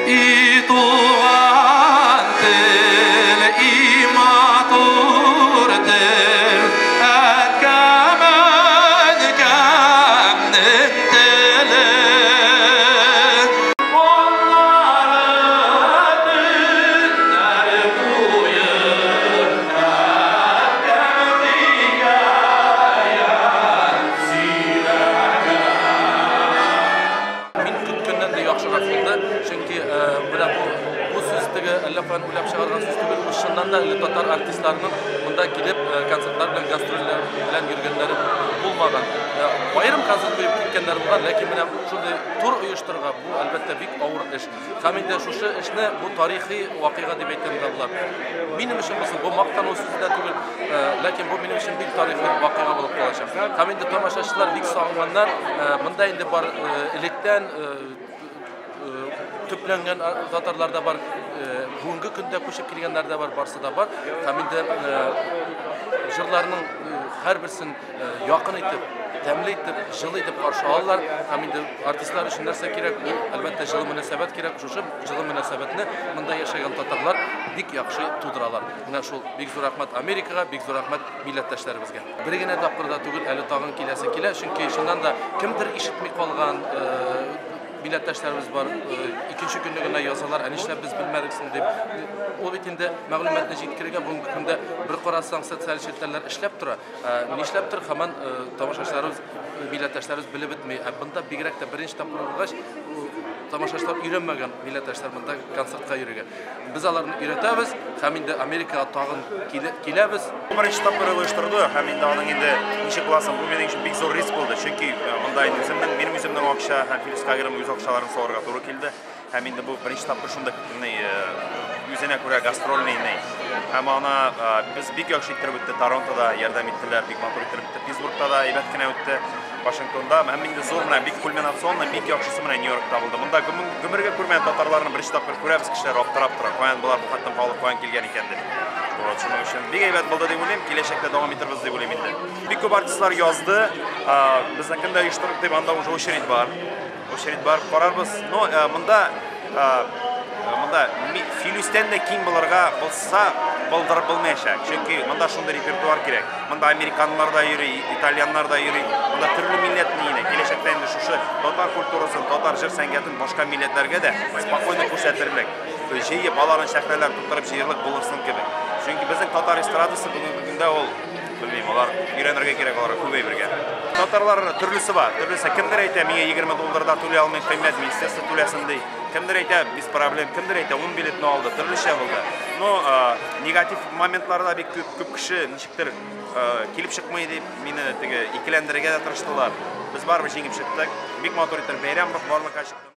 И туган тел, и матур тел, әткәм, әнкәмнең теле. Аннары төннәр буе әткәм хикәя сөйләгән. Мин көткәннән дә яхшырак булды, чөнки менә бу сүз теге әллә каян уйлап чыгарган сүз түгел, ул чыннан да әле татар артистларының монда килеп концертлар белән, гастрольләр белән йөргәннәре булмаган. Аерым концерт куеп киткәннәр булган, ләкин менә шундый тур оештырырга бу, әлбәттә, бик авыр эш. Һәм инде шушы эшне бу тарихи вакыйга дип әйтәм дә була. Минем өчен булсын, бу мактану сүзе дә түгел, ләкин бу минем өчен бик тарихи вакыйга булып калачак. Һәм инде тамашачылар бик сагынганнар, монда инде бар электән төпләнгән татарлар да бар, бүгенге көндә күчеп килгәннәр дә бар, барсы да бар. Һәм инде җырларның һәрберсен якын итеп, тәмле итеп, җылы итеп каршы алалар. Һәм инде артистлар өчен нәрсә кирәк? Ул, әлбәттә, җылы мөнәсәбәт кирәк. Шушы җылы мөнәсәбәтне монда яшәгән татарлар бик яхшы тудыралар. Менә шул бик зур рәхмәт Америкага, бик зур рәхмәт милләттәшләребезгә. Бер генә тапкыр да түгел, әле тагын киләсе килә, чөнки чыннан да кемдер ишетми калган милләттәшләребез бар, икенче көнне генә язалар, ә нишләп без белмәдек соң дип. Ул бит инде мәгълүматны җиткерергә бүгенге көндә бер карасаң социаль челтәрләр эшләп тора. Нишләптер һаман тамашачыларыбыз, милләттәшләребез белеп бетми. Ә бында бигрәк тә беренче тапкыр булгач, тамашачылар өйрәнмәгән милләттәшләр монда концертка йөрергә. Без аларны өйрәтәбез һәм инде Америкага тагын киләбез. Бу беренче тапкыр оештырды һәм инде аның инде ничек буласын, бу минем өчен бик зур риск булды. Чөнки монда инде минем үземнең акча һәм Филүс Каһировның үз акчаларын салырга туры килде. Һәм инде бу беренче тапкыр шундый үзенә күрә гастрольный ни. Һәм аны без бик яхшы иттереп үтте. Торонтода ярдәм иттеләр, бик матур иттереп үтте. Питтсбургта да әйбәт кенә үтте. Вашингтонда һәм инде зур менә бик кульминационный, бик яхшысы менә Нью-Йоркта булды. Монда гомергә күрмәгән татарларны беренче тапкыр күрәбез, кешеләр аптырап тора. Каян болар бу хаттан халык каян килгән икән дип. Вот, шуның өчен бик әйбәт булды дип уйлыйм, киләчәктә дәвам итербез дип уйлыйм инде. Бик күп артистлар язды, безнекен дә оештырдык дип, анда уже очередь бар. Очередь бар, карарбыз. Но монда Филүстән дә киң булырга булса, булдырып булмаячак. Чөнки монда шундый репертуар кирәк. Монда американнар да йөри, итальяннар да йөри. Монда төрле милләтне инде. Киләчәктә инде шушы татар культурасын, татар җыр сәнгатен башка милләтләргә дә спокойно күрсәтерлек. Җыеп, аларның сәхнәләрен тутырып җыерлык булырсын кебек. Чөнки безнең татар эстрадасы бүгенге көндә ул, белмим, алар өйрәнергә кирәк аларга күп әйбергә. Татарлар төрлесе бар, төрлесе. Кемдер әйтә, миңа егерме долларда түли алмыйм, кыйммәт, министерство түләсен ди. Кемдер әйтә, без проблем, кемдер әйтә, 10 билетны алды, төрлечә булды. Но негатив моментларда бик күп кеше ничектер килеп чыкмый дип мине теге икеләндерергә дә тырыштылар. Без барыбер җиңеп чыктык. Бик матур итеп бәйрәм барлыкка чыкты.